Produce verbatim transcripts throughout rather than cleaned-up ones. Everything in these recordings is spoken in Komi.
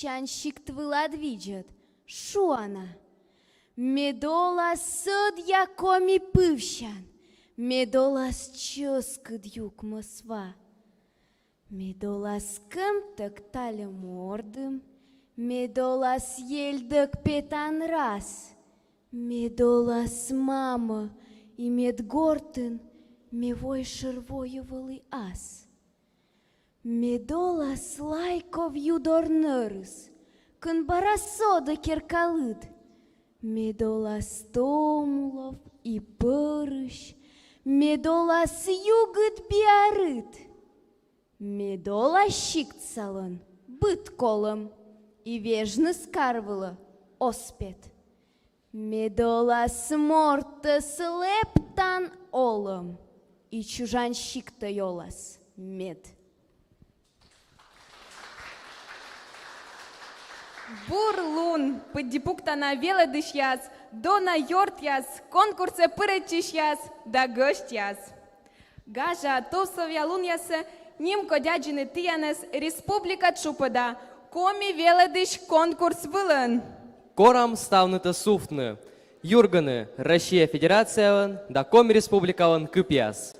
Пывсян сикт вылад видзӧд, шуа на: «Мед олас сӧдъя коми пывсян, мед олас чӧскыд юкмӧс ва. Мед олас кӧмтӧг тальӧ мордым, мед олас ельдӧг петан рас, мед олас мамӧ, и мед гортын ме вой шӧр войӧ вӧлі ас. Мед олас лайков ю дор нӧрыс, кӧн бара содӧ керка лыд. Мед олас том улов и пӧрысь, мед олас югыд биарыд. Мед олас сиктсалӧн быд колӧм, и вежныс кар вылӧ оз пет. Мед олас мортӧс лэптан олӧм, и чужан сиктӧй олас мед». Бур лун, пыдди пуктана велӧдысьяс, дона ёртъяс, конкурсӧ пырӧдчысьяс да гӧсьтъяс! Гажа тувсовъя лунъясӧ нимкодь аддзыны тіянӧс республика чупӧда «Коми велӧдысь» конкурс вылын. Корам ставнытӧ сувтны, юргыны Россия Федерациялӧн да Коми Республикалӧн кыпъяс.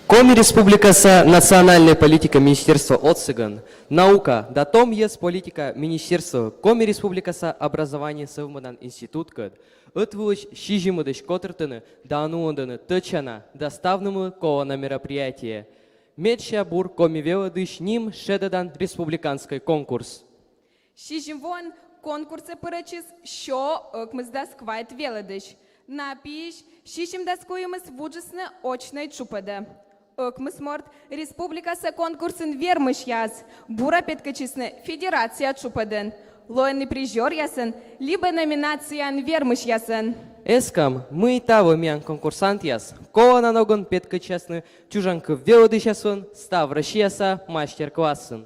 Коми Республикаса национальнӧй политика министерство отсӧгӧн, наука да том йӧз политика министерство Коми Республикаса образование сӧвмӧдан институткӧд ӧтвылысь сизимӧдысь котыртӧны да нуӧдӧны тӧдчана да ставнымлы колана мероприятие. «Медся бур коми велӧдысь» ним шедӧдан республиканскӧй конкурс. Сизим воӧн конкурсӧ пырӧдчис сё ӧкмысдас квайт велӧдысь. На пиысь сизимдас куимыс вуджисны очнӧй чупӧдӧ. Ӧкмыс морт республикаса конкурсын вермысьяс, бура петкӧдчисны федерация чупӧдын, лоины призёръясӧн либӧ номинацияын вермысьясӧн. Эскам, мый таво миян конкурсантъяс колана ногӧн петкӧдчасны чужан кыв велӧдысьяслӧн став Россияса мастер-классын.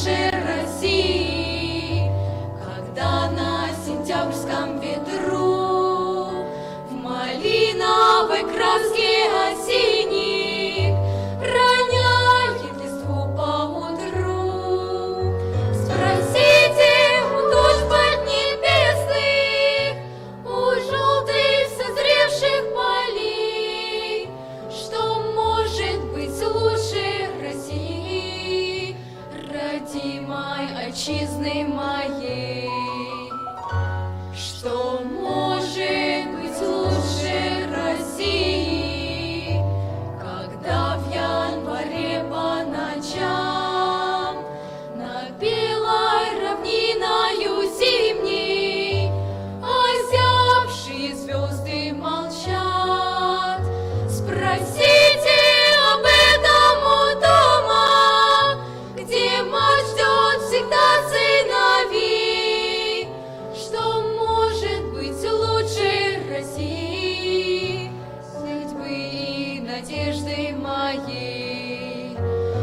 России, когда на сентябрьском ветру в малиновой краске осенних роняет листву поутру. Спросите у туч поднебесных, у желтых созревших полей, что может быть лучше России, родимой отчизны моей. Что может быть лучше России, когда в январе по ночам над белой равниною зимней озябшие звезды молчат? Спросите об этом у дома, где мать ждет всегда сыновей. Что может быть лучше России, судьбы и надежды моей?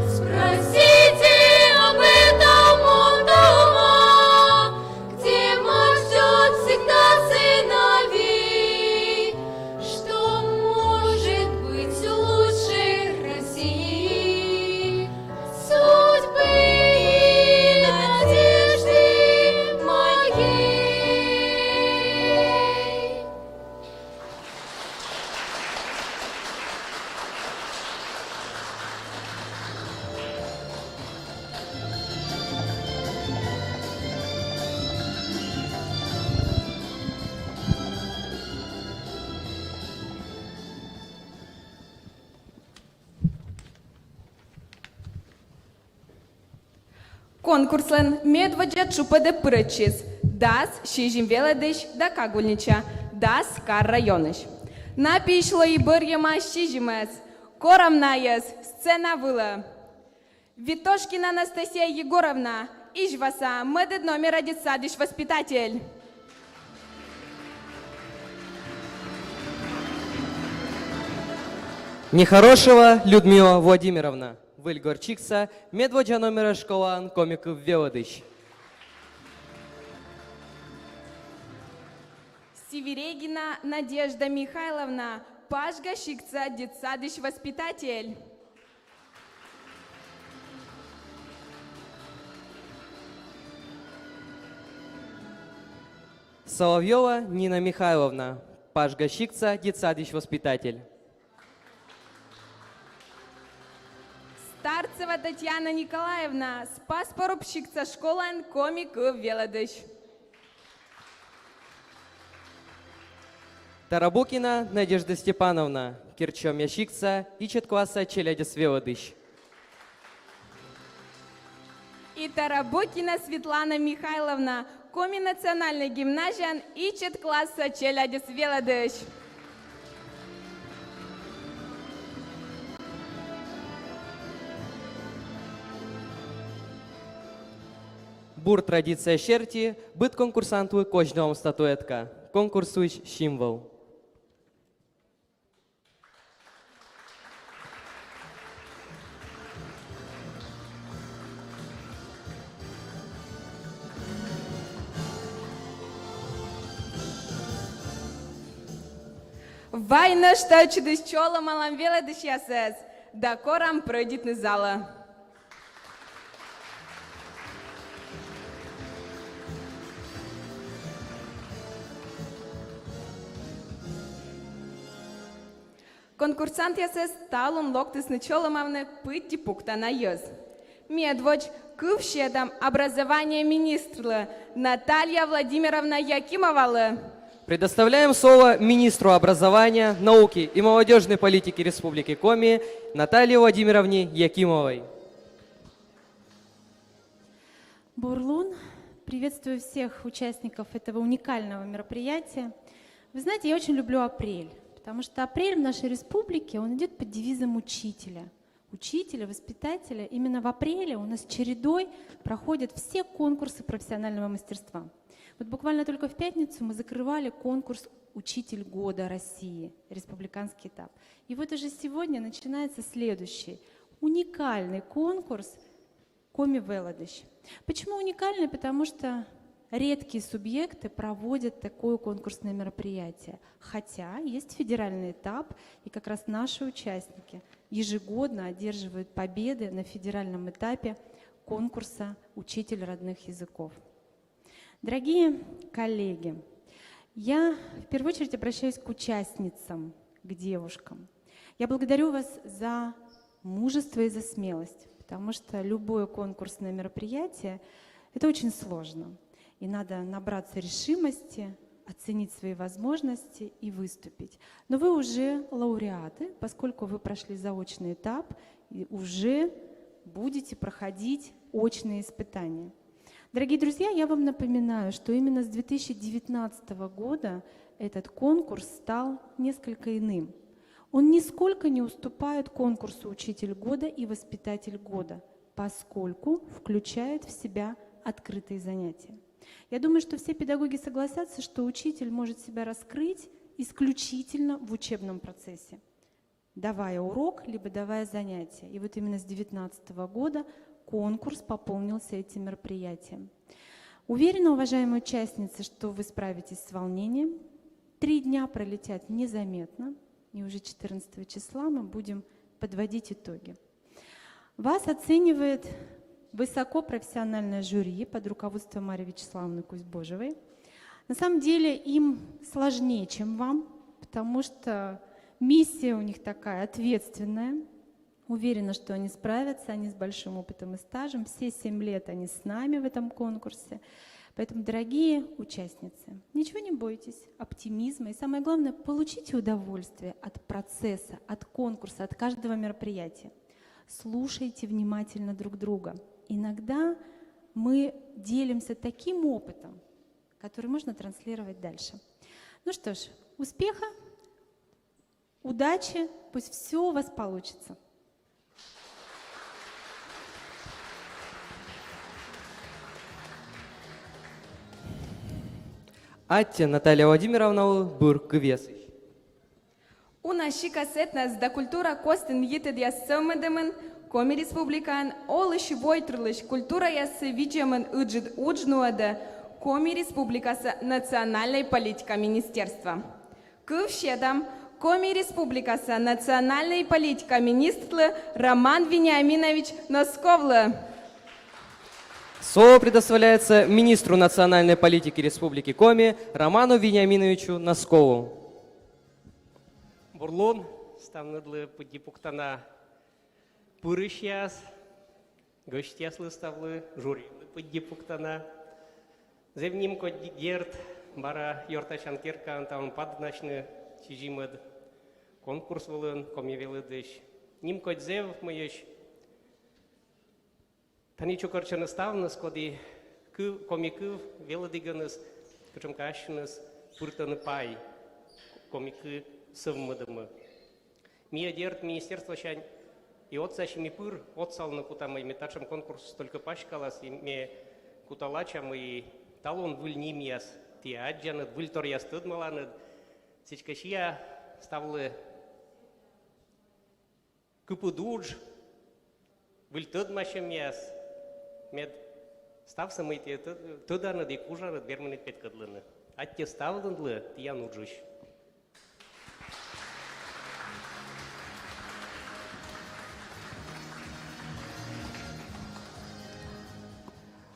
Спросите об этом у дома, где мать ждет всегда сыновей. Что может быть лучше России, судьбы и надежды моей? Конкурслӧн медводдза тшупӧдӧ пырӧдчис дас сизим велӧдысь да кагульнича дас кар-районысь. На пиысь лои бӧрйӧма сизимӧс. Корам найӧс сцена вылӧ. Витошкина Анастасия Егоровна, Изьваса, мӧдӧд номера детсадысь воспитатель. Нехорошева Людмила Владимировна, Выльгорт сиктса медводдза номера школаын коми кыв велӧдысь. Северегина Надежда Михайловна, Пажга сиктса детсадысь воспитатель. Соловьёва Нина Михайловна, Пажга сиктса детсадысь воспитатель. Старцева Татьяна Николаевна, Спас Поруб сиктса школаын коми кыв велӧдысь. Тарабукина Надежда Степановна, Керчомъя сиктса ичӧт класса челядьӧс велӧдысь. И Тарабукина Светлана Михайловна, Коми национальнӧй гимназияын ичӧт класса челядьӧс велӧдысь. Бур традиция серти быд конкурсантлы козьналам статуэтка, конкурслысь символ. Вай нӧшта ӧтчыдысь чолӧмалам велӧдысьясӧс да корам прӧйдитны залӧ. Конкурсантъясӧс талун локтісны чолӧмавны пыдди пуктана йӧз. Медводз кыв сетам образования министрлы Наталья Владимировна Якимовалы. Предоставляем слово министру образования, науки и молодёжной политики Республики Коми Наталье Владимировне Якимовой. Бур лун. Приветствую всех участников этого уникального мероприятия. Вы знаете, я очень люблю апрель, потому что апрель в нашей республике, он идет под девизом учителя. Учителя, воспитателя. Именно в апреле у нас чередой проходят все конкурсы профессионального мастерства. Вот буквально только в пятницу мы закрывали конкурс «Учитель года России», республиканский этап. И вот уже сегодня начинается следующий уникальный конкурс Коми велӧдысь. Почему уникальный? Потому что редкие субъекты проводят такое конкурсное мероприятие. Хотя есть федеральный этап, и как раз наши участники ежегодно одерживают победы на федеральном этапе конкурса «Учитель родных языков». Дорогие коллеги, я в первую очередь обращаюсь к участницам, к девушкам. Я благодарю вас за мужество и за смелость, потому что любое конкурсное мероприятие — это очень сложно. И надо набраться решимости, оценить свои возможности и выступить. Но вы уже лауреаты, поскольку вы прошли заочный этап и уже будете проходить очные испытания. Дорогие друзья, я вам напоминаю, что именно с две тысячи девятнадцатого года этот конкурс стал несколько иным. Он нисколько не уступает конкурсу «Учитель года» и «Воспитатель года», поскольку включает в себя открытые занятия. Я думаю, что все педагоги согласятся, что учитель может себя раскрыть исключительно в учебном процессе, давая урок, либо давая занятия. И вот именно с девятнадцатого года конкурс пополнился этим мероприятием. Уверена, уважаемые участницы, что вы справитесь с волнением. Три дня пролетят незаметно, и уже четырнадцатого числа мы будем подводить итоги. Вас оценивает высокопрофессиональное жюри под руководством Марии Вячеславовны Кузьбожевой. На самом деле им сложнее, чем вам, потому что миссия у них такая ответственная. Уверена, что они справятся, они с большим опытом и стажем. Все семь лет они с нами в этом конкурсе. Поэтому, дорогие участницы, ничего не бойтесь, оптимизма и, самое главное, получите удовольствие от процесса, от конкурса, от каждого мероприятия. Слушайте внимательно друг друга. Иногда мы делимся таким опытом, который можно транслировать дальше. Ну что ж, успеха, удачи, пусть все у вас получится. Аттьӧ Наталья Владимировналы бур кывъясысь. Уна сикас этнос да культура костын йитӧдъяс сӧвмӧдӧмын Коми Республикаын олысь войтырлысь культураяссӧ видзӧмын ыджыд удж нуӧдӧ Коми Республикаса национальнӧй политика министерство. Кывсьӧдам Коми Республикаса национальнӧй политика министрлы Роман Вениаминович Носковлы. Слово предоставляется министру национальной политики Республики Коми Роману Вениаминовичу Носкову. Бур лун ставныдлы пыдди пуктана пырысьяс, гӧсьтъяслы ставлы, жюрилы пыдди пуктана. Зэв нимкодь, дерт, бара ёртасян керкаын талун паддасьны сизимӧд конкурс вылын коми велӧдысь. Нимкодь зэв, мыйысь тані чукӧртчӧны ставныс, коді кыв, коми кыв велӧдігӧныс кутшӧмкӧ ассьыныс пыртӧны пай коми кыв сӧвмӧдӧмӧ. Ми, дерт, министерствосянь и отсасим и пыр отсавны кутам, мый ме татшӧм конкурс только паськалас, и ме кута лача, мый и талун выль нимъяс ті аддзанныд, выльторъяс тӧдмаланныд. Сідзкӧ, сиа ставлы кыпыд удж, выль тӧдмасьӧмъяс, мед ставсӧ, мый ті тӧ-, тӧданныд и кужанныд, верминныд петкӧдлыны. Аттьӧ ставныдлы тіян уджысь.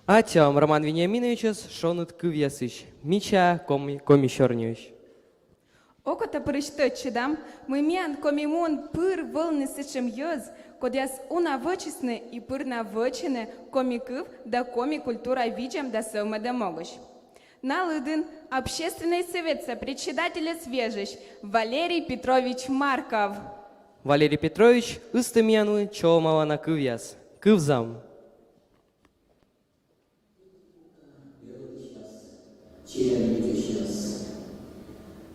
Аттьӧ, Роман Вениаминовичӧс шоныд кывъясысь, мича коми, коми сёрниысь. Окотапырысь тӧдчӧдам, мый миян Коми муын пыр вӧліны сэтшӧм йӧз, кодъяс уна вӧчисны и пыр на вӧчӧны коми кыв да коми культура видзӧм да сӧвмӧдӧм могысь. На лыдын Общественнӧй сӧветса председательӧс вежысь Валерий Петрович Марков. Валерий Петрович ыстӧ миянлы чолӧмала на кывъяс. Кывзам. Челядь, челядь,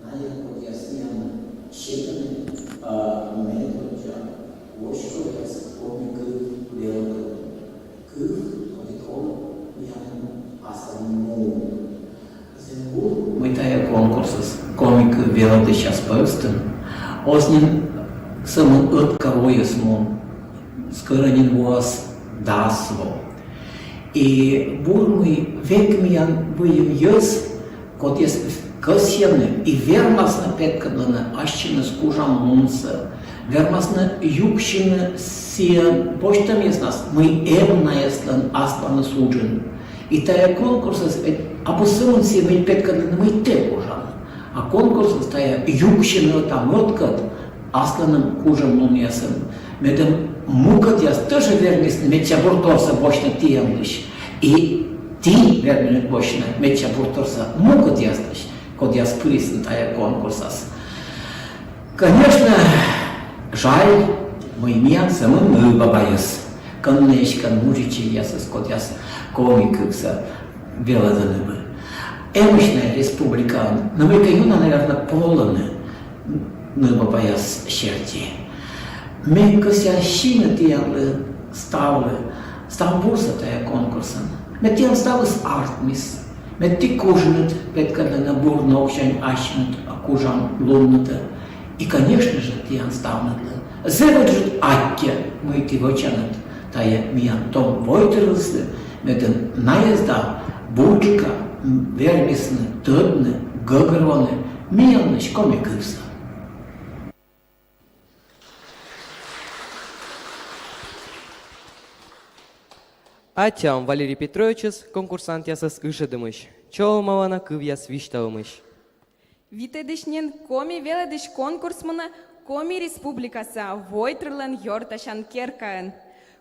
найӧ, кодъяс миян сетӧны, а, мед водзӧ воськодъяс коми кыв велӧдӧмӧн. Кыв, коді колӧ миян асланыс му. Зэв бур, мый тайӧ конкурсыс коми кыв велӧдысьяс пӧвстын оз нин сӧмын ӧтка вояс мун, скӧрӧ нин вояс дас во. И бур, мый век миян выйым йӧз, кодъяс кӧсйӧны и вермасны петкӧдлыны ассьыныс кужанлунсӧ, вермасны юксьыны сійӧ босьтӧмъяснас, мый эм найӧслӧн асланыс уджын. И тайӧ конкурсыс ведь абу сӧмын сійӧ, мый петкӧдлыны, мый тэ кужан. А конкурсыс тайӧ юксьыны ӧта-мӧдкӧд асланым кужанлунъясӧн. Медым мукӧдъяс тоже вермисны медся бурторсӧ босьтны тіянлысь. И ті верминныд босьтны медся бурторсӧ мукӧдъяслысь, кодъяс пырисны тайӧ конкурсас. Конечно, жаль, мый миян сӧмын нывбабаяс, кӧні эськӧ мужичӧйясыс, кодъяс коми кывсӧ велӧдӧны бы. Эмӧсь на республикаын, но мыйкӧ ёна, наверно, полӧны нывбабаяс серти. Ме кӧсъя сины тіянлы ставлы став бурсӧ тайӧ конкурсын. Мед тіян ставыс артмис. Мед ті кужинныд петкӧдлыны бур ноксянь ассьыныд кужанлуннытӧ. И, конечно же, тіян ставныдлы зэв ыджыд аттьӧ, мый ті вӧчанныд тайӧ миян том войтырлыслы, медым найӧс да бурджыка вермисны тӧдны, гӧгӧрвоны миянлысь коми кывсӧ. Аттьӧам Валерий Петровичӧс конкурсантъясӧс ышӧдӧмысь, чолӧмала на кывъяс висьталӧмысь. Витӧдысь нин «Коми велӧдысь» конкурс мунӧ Коми Республикаса войтырлӧн ёртасян керкаын.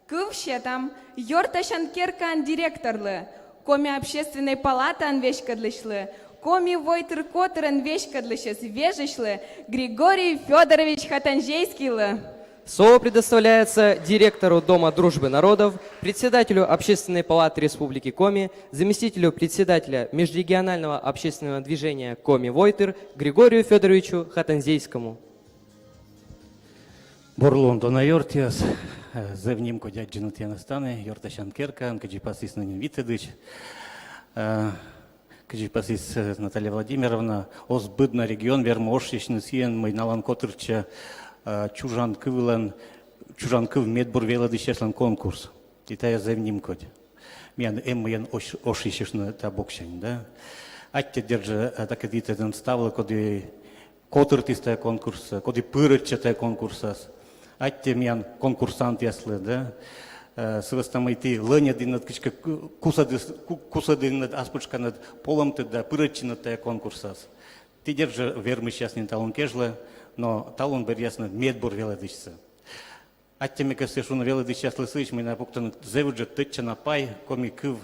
Кыв сетам ёртасян керкаын директорлы, Коми Общественнӧй палатаын веськӧдлысьлы, Коми войтыр котырӧн веськӧдлысьӧс вежысьлы Григорий Фёдорович Хатанзейскийлы. Слово предоставляется директору Дома дружбы народов, председателю Общественной палаты Республики Коми, заместителю председателя Межрегионального общественного движения «Коми войтыр» Григорию Фёдоровичу Хатанзейскому. Бур лун, дона ёртъяс, э, зэв нимкодь аддзыны тіянӧс тані, ёртасян керкаын, кыдзи пасйис нин витӧдысь. Э, кыдзи пасйис, э, Наталья Владимировна, оз быд на регион вермы ошйысьны сійӧн, мый налӧн котыртчӧ, э, чужан кывлӧн, чужан кыв медбур велӧдысьяслӧн конкурс. И тайӧ зэв нимкодь. Миян эм мыйӧн ош-, ошйысьны та боксянь, да. Аттьӧ, дерт жӧ, э, такӧд йитӧдӧн ставлы, коді котыртіс тайӧ конкурс, коді пырӧдчӧ тайӧ конкурсас. Аттьӧ миян конкурсантъяслы, да. Э, сы вӧсна мый ті лӧньӧдінныд кыдзкӧ ку-, кусӧдіс-, ку-, кусӧдінныд, ас пытшканныд полӧмтӧ да пырӧдчинныд тайӧ конкурсас. Ті, дерт жӧ, вермысьяс нин талун кежлӧ, но талун бӧръясны медбур велӧдысьсӧ. Аттьӧ ме кӧсъя шуны велӧдысьяслы сыысь, мый найӧ пуктӧны зэв ыджыд тӧдчана пай коми кыв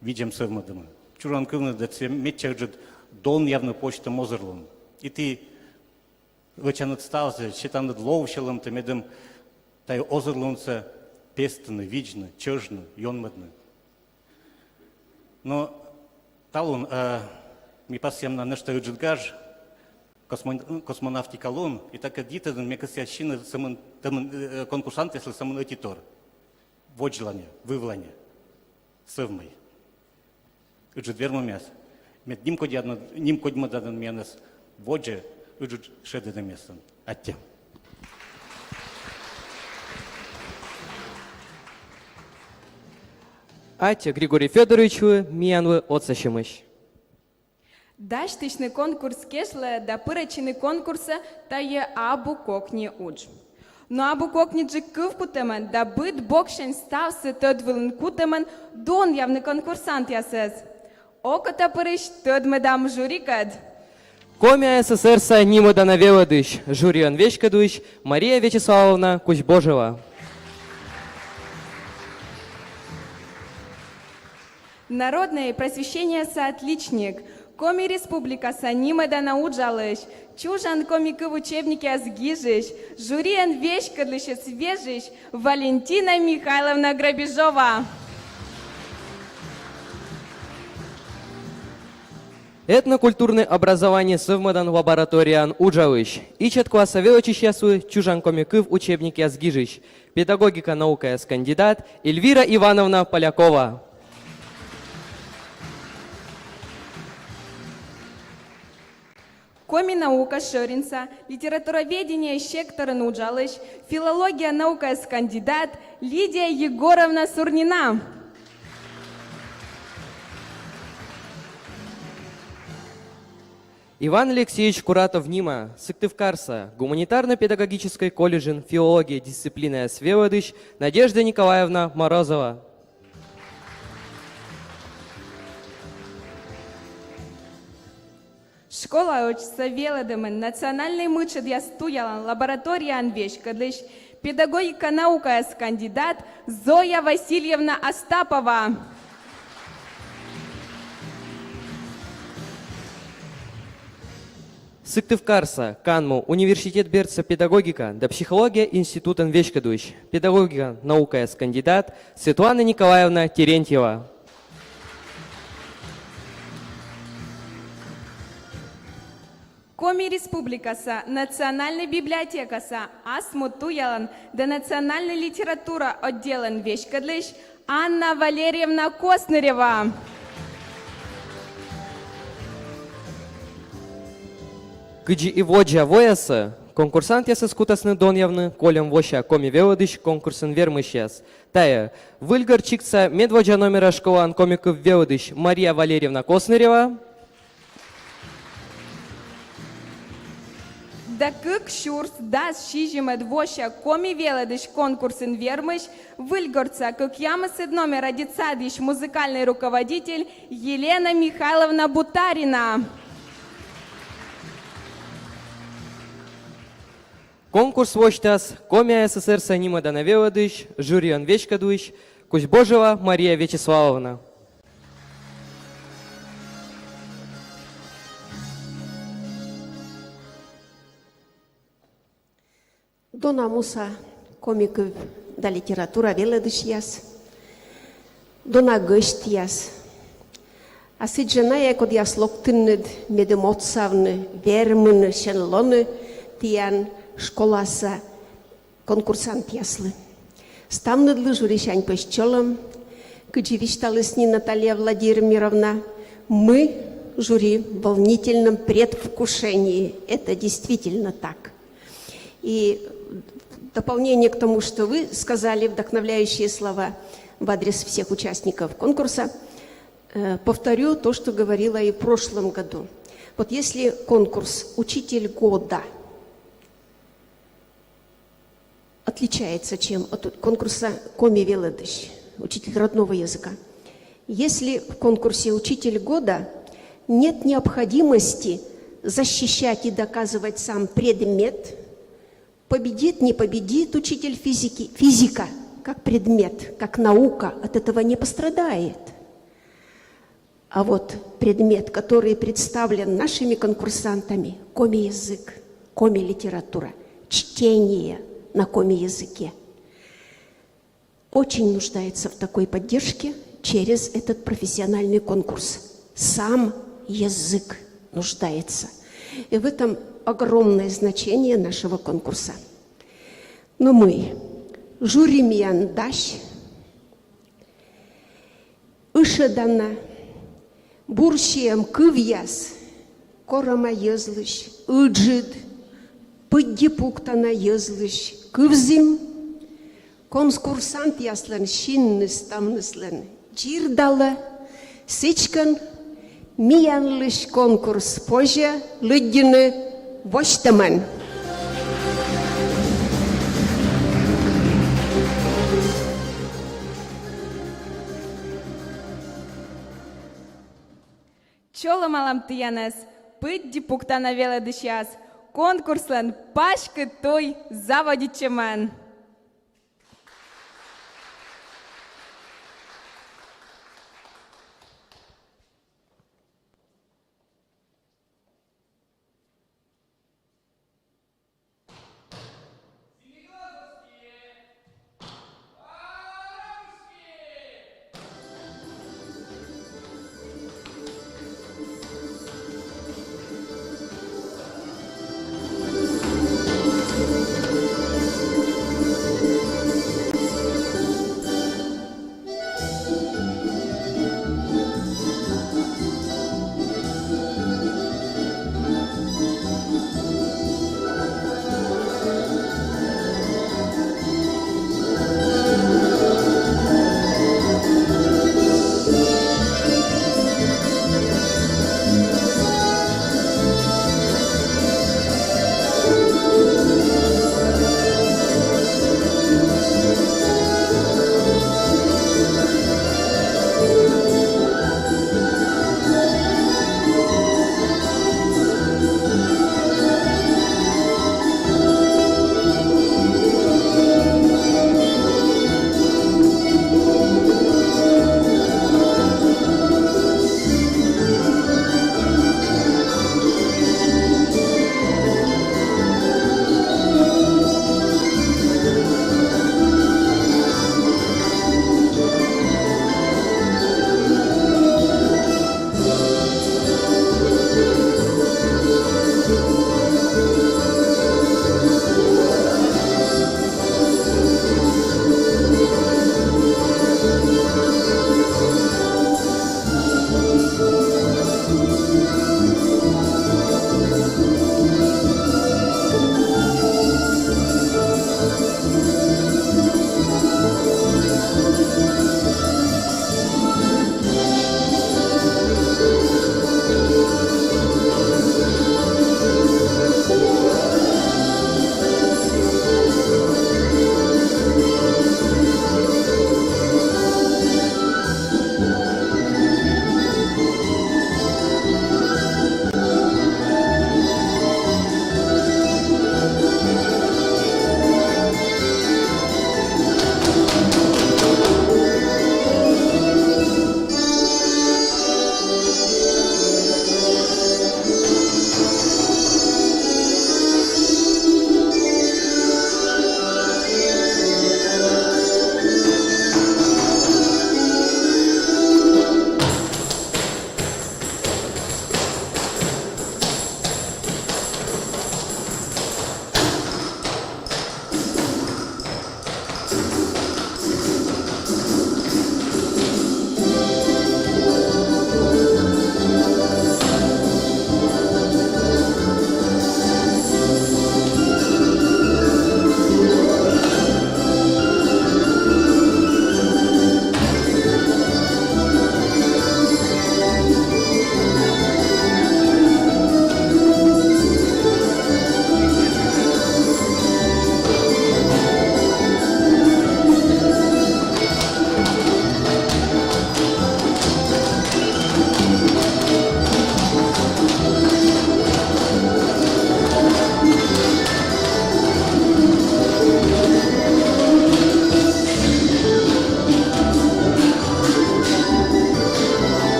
видзӧм сӧвмӧдӧмын. Чужан кывныд — сійӧ медся ыджыд донъявны позьтӧм озырлун. И ті вӧчанныд ставсӧ, сетанныд ловсьӧдлӧмтӧ, медым тайӧ озырлунсӧ пестыны, видзны, чӧжны, ёнмӧдны. Но талун, э, ми пасъям на нӧшта ыджыд гаж, космон-, космонавтика лун, и такӧд йитӧдын ме кӧсъя сины сӧмын, тӧмын, э, конкурсантъяслы сӧмын ӧтитор. Водзланьӧ, вывланьӧ. Сӧвмӧй. Ыджыд вермӧмъяс. Мед нимкодьӧдан, нимкодьмӧдан миянӧс водзӧ ыджыд шедӧдӧмъясӧн. Аттьӧ. Аттьӧ Григорий Фёдоровичлы миянлы отсасьӧмысь. Дасьтысьны конкурс кежлӧ да пырӧдчыны конкурсӧ — тайӧ абу кокни удж. Но абу кокниджык кывкутӧмӧн да быд боксянь ставсӧ тӧд вылын кутӧмӧн донъявны конкурсантъясӧс. Окотапырысь тӧдмӧдам жюрикӧд. Коми АССР-са нимӧдана велӧдысь, жюриӧн веськӧдлысь Мария Вячеславовна Кузьбожева. Народнӧй просвещенияса отличник, Коми Республикаса нимӧдана уджалысь, чужан коми кыв учебникъяс гижысь, жюриӧн веськӧдлысьӧс вежысь Валентина Михайловна Грабежова. Этнокультурнӧй образование сӧвмӧдан лабораторияын уджалысь, ичӧт класса велӧдчысьяслы чужан коми кыв учебникъяс гижысь, педагогика наукаяс кандидат Эльвира Ивановна Полякова. Коми наука шӧринса литературоведение секторын уджалысь, филология наукаяс кандидат Лидия Егоровна Сурнина. Иван Алексеевич Куратов нима, Сыктывкарса, гуманитарно-педагогической колледжын филология дисциплинаяс велӧдысь Надежда Николаевна Морозова. Школаӧдзса велӧдӧмын национальнӧй мытшӧдъяс туялан лабораторияын веськӧдлысь, педагогика наукаяс кандидат Зоя Васильевна Остапова. Сыктывкарса, канму университет бердса педагогика да психология институтӧн веськӧдлысь, педагогика наукаяс кандидат Светлана Николаевна Терентьева. Коми Республикаса Национальнӧй библиотекаса ас му туялан да национальнӧй литература отделӧн веськӧдлысь Анна Валерьевна Коснырева. Кыдзи и водзӧ воясӧ, конкурсантъясӧс кутасны донъявны кольӧм вося «Коми велӧдысь» конкурсын вермысьяс. Тайӧ Выльгорт сиктса медводдза номера школаын коми кыв велӧдысь Мария Валерьевна Коснырева да кык сюрс дас сизимӧд вося «Коми велӧдысь» конкурсын вермысь, Выльгортса кӧкъямысӧд номера детсадйысь музыкальнӧй руководитель Елена Михайловна Бутарина. Конкурс восьтас Коми АССР-са нимӧдана велӧдысь, жюриӧн веськӧдлысь Кузьбожева Мария Вячеславовна. Дона муса, коми кыв да литература велӧдысьяс, дона гӧсьтъяс, а сідзжӧ найӧ, кодъяс локтінныд, медым отсавны, вермыны сьӧн лоны тіян школаса конкурсантъяслы. Ставныдлы жюрисянь пӧсь чолӧм. Кыдзи висьталісны Наталья Владимировна, мы, жюри, в волнительном предвкушении. Это действительно так. И в дополнение к тому, что вы сказали, вдохновляющие слова в адрес всех участников конкурса, э, повторю то, что говорила и в прошлом году. Вот если конкурс «Учитель года» отличается чем от конкурса «Коми велӧдысь», учитель родного языка. Если в конкурсе «Учитель года» нет необходимости защищать и доказывать сам предмет, победит, не победит учитель физики, физика как предмет, как наука от этого не пострадает. А вот предмет, который представлен нашими конкурсантами, коми язык, коми литература, чтение на коми языке, очень нуждается в такой поддержке через этот профессиональный конкурс. Сам язык нуждается. И в этом огромное значение нашего конкурса. Но мый, жюри миян дась, ышӧдана бур сиӧм кывъяс корӧма йӧзлысь, ыджыд, пыдди пуктана йӧзлысь кывзім, конкурсантъяслӧн синныс ставныслӧн дзирдалӧ, сідзкӧ миянлысь конкурс позьӧ лыддьыны восьтӧмӧн. Чолӧмалам тіянӧс, пыдди пуктана велӧдысьяс, конкурслӧн паськыд туй заводитчӧмӧн.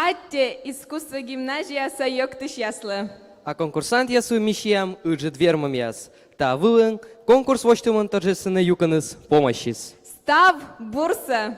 Аттьӧ искусство гимназияса йӧктысьяслы. А конкурсантъясӧс ми сиам ыджыд вермӧмъяс. Та вылын конкурс восьтӧмын торжественнӧй юкӧныс помасис. Став бурсӧ!